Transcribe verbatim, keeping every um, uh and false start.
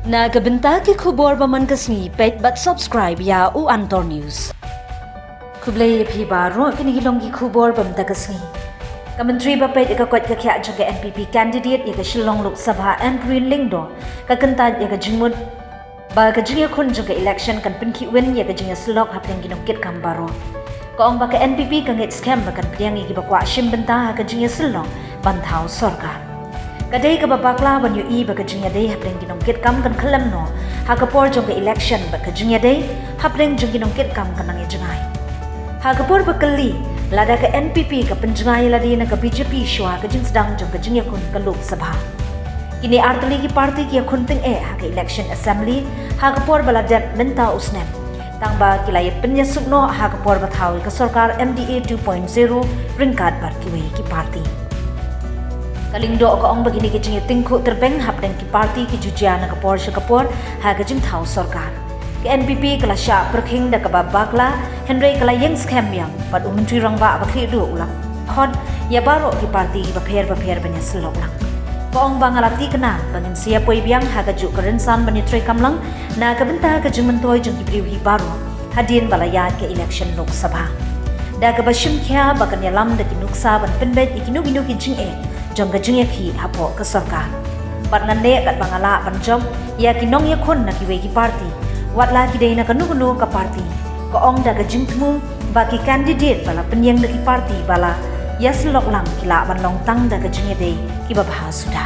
Na ka bynta ki khubor ba man ka sngi, peit bad subscribe ïa U Antor News. Khublei ïa phi baroh, kine ki long ki khubor ba man ka sngi. Ka Myntri ba peit ïa ka koit ka khiah jong ka N P P candidate ïa ka Shillong Lok Sabha, Ampareen Lyngdoh, ka kyntait ïa ka jingmut ba ka jingïakhun jong ka election kan pynkhih win ïa ka jingïasyllok hapdeng ki nongkitkam baroh. Ka ong ba ka N P P ka ngeit skhem ba kan pdiang ïa kiba kwah shim bynta ha ka jingïasyllok ban thaw sorkar. Ka dei kaba bakla ban ïohi ba ka jingïadei hapdeng ki nongkitkam kan khyllem noh ha ka por jong ka election, bad ka jingïadei hapdeng jong ki nongkitkam kan nang ïa jngai. Ha ka por ba kylli lada ka N P P ka pynjngai lade na ka B J P shwa ka jingsdang jong ka jingïakhun ka Lok Sabha. Kine artylli ki party ki ïakhun tyngeh ha ka election assembly ha ka por ba la dep mynta u snem, tangba ki la ïa pynïasuk noh ha ka por ba thaw ïa ka sorkar M D A two point zero ryngkat bad kiwei ki party. Ka Lyngdoh ka ong ba kine ki jingïatyngkhuh tyrbeng hapdeng ki party ki ju jia na ka por sha ka por ha ka jingthaw sorkar. Ka N P P ka la shah pyrkhing da kaba bakla, hynrei ka la ïeng skhem biang, bad u Myntri Rangbah ba khlieh duh u la khot ïa baroh ki party bapher bapher ban ïasyllok lang. Ka ong ba nga la tikna ba ngin sa ïa poi biang ha kajuh ka rynsan ban ïatreikam lang na ka bynta ka jingmyntoi jong ki briew hi baroh hadien ba la ïaid ka election Lok Sabha. Da kaba shim khia ba kan ïalam da ki nuksa ban pynbeit ïa kino kino ki jingeh jong ka jingïakhih hapoh ka sorkar. Bad ngan leh katba nga lah ban jop ïa ki nongïakhun na kiwei ki party, wat la ki dei na kano kano ka party. Ka ong da ka jingthmu ba ki candidate ba la pynïeng da ki party ba la ïasyllok lang ki lah ban long tang da ka jingïadei kiba bha suda.